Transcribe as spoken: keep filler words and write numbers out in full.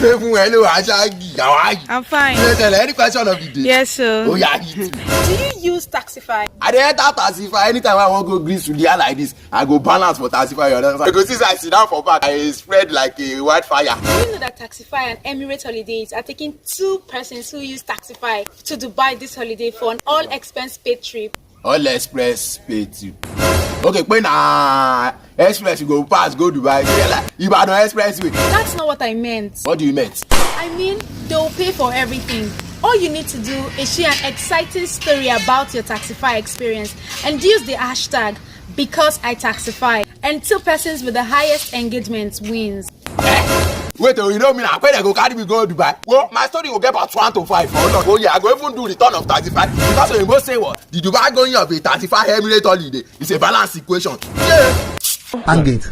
Even when you are shaggy, how are you? I'm fine. Yes, sir. Any question of the day? Yes, sir. Oh, yeah, hit me. Do you use Taxify? I dey enter Taxify anytime I wan go Greece with the airline this. I go balance for Taxify, you understand? Because since I sit down for back, I spread like a wildfire. Do you know that Taxify and Emirates Holidays are taking two persons who use Taxify to Dubai this holiday for an all expense paid trip? All express pay too. Okay, pé na express you go pass go Dubai. Ibadan Expressway. That's not what I meant. What do you meant? I mean, they'll pay for everything. All you need to do is share an exciting story about your Taxify experience and use the hashtag because I Taxify. And two persons with the highest engagement wins. Wait, oh, you know me now. When they go carry me go Dubai, well, my story will get about one to five. Oh, no. Oh, yeah, I go even do return of Taxify. Because you go say what? The Dubai going of a Taxify Emirates holiday is a balanced equation. Yeah. Hang it.